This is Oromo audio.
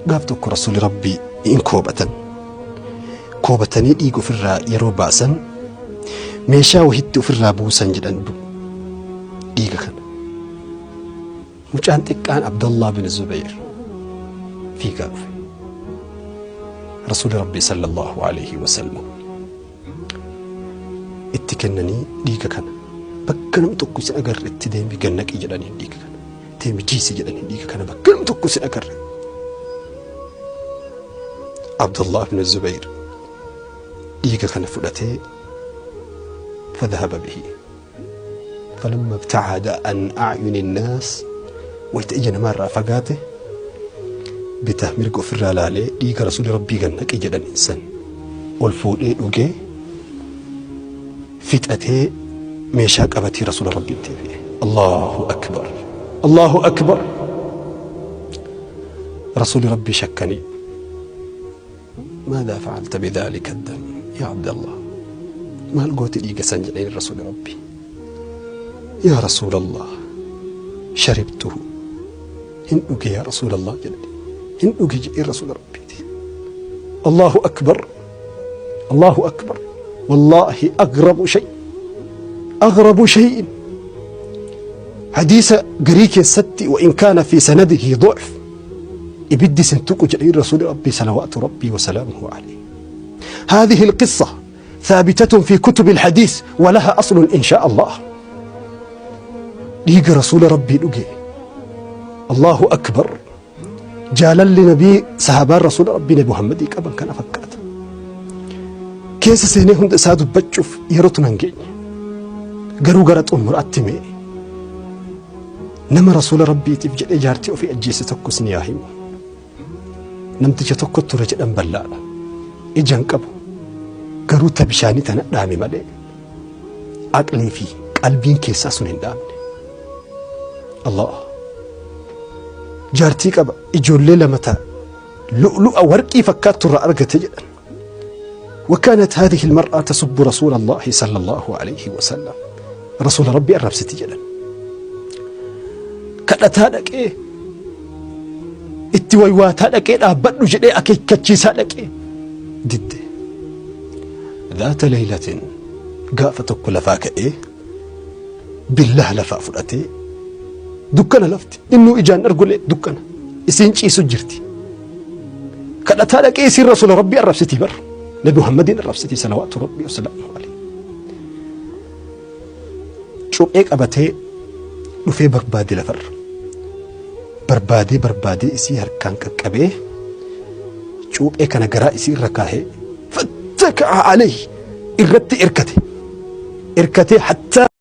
Gaaf tokko Rasuulli Rabbii in koobatan. Koobatanii dhiiga ofirraa yeroo baasan meeshaa wahitti ofirraa buusan jedhan dhiiga kana. Mucaan xiqqaan Abdallah bin Zubayr fiigaa dhufe. Rasuulli Rabbii sallallahu alaihi wasallam itti kennanii dhiiga kana bakka nam tokko isin agarre itti deemi gannaqi jedhanii dhiiga kana. Deemi jiisi jedhanii dhiiga kana bakka nam tokko isin agarre. Abdullah ibn Zubayr dhiiga kana fudhatee فذهب به فلما ابتعد عن أعين الناس wayta ija namaarraa fagaate bitaa mirga ofirraa laalee dhiiga rasuuli rabbii gannaqi jedhaniin san ol fuudhee dhugee fixatee meeshaa qabatee rasuula rabbiitti deebi'e. Allahu akbar. Allahu akbar. Rasuuli rabbii shakkanii ماذا فعلت بذلك الدم يا عبد الله maal goote dhiiga san jedheen rasuuli rabbii. يا رسول الله شربته hin dhuge يا رسول الله jedhe hin dhuge jedheen rasuula rabbiiti. الله أكبر الله أكبر. والله أغرب شيء أغرب شيء حديث garii keessatti وإن كان في سنده ضعف ibiddi sin tuqu jedheen rasuuli rabbii صلوات ربي وسلامه عليه. هذه القصة ثابتة في كتب الحديث ولها أصل إن شاء الله. Dhiiga rasuula rabbii dhuge. الله أكبر. Jaalalli nabii sahabaan rasuula rabbii nabi Muhammadii qaban kana fakkaata. Keessa seenee hunda isaa dubbachuuf yerootu nan geenye. Garuu gara xumuraatti mee nama rasuula rabbiitiif jedhee jaartii ofii ajjeese tokkos ni yaa himu. Namticha tokko ture jedhan bal'aadha. Ijaan qabu. Garuu ta bishaanii tana dhaame malee aqlii fi qalbiin keessaa sun hin dhaamne. Allah. Jaartii qaba ijoollee lama ta'a lu'lu'a warqii fakkaattu irraa argate jedhan. وكانت هذه المرأة تسب رسول الله صلى الله عليه وسلم. رسول ربي arrabsiti jedhan. Kadhataa dhaqee itti waywaataa dhaqee dhaabbadhu jedhee akeekkachiisaa dhaqee didde. ذات ليلة gaafa tokko lafaa ka'ee billah lafaa fudhatee dukkana lafti innuu ijaan argulee dukkana isiin ciisu jirti. Kadhataa dhaqee isiin rasuula rabbii arrabsitii bar nabi Muhammadiin arrabsitii صلوات ربي وسلامه عليه. Cuphee qabatee dhufee barbaade lafarra. Barbaadee barbaadee isii harkaan qaqqabee cuuphee kana garaa isii irra kaahee فاتكأ عليه irratti irkate. Irkatee حتى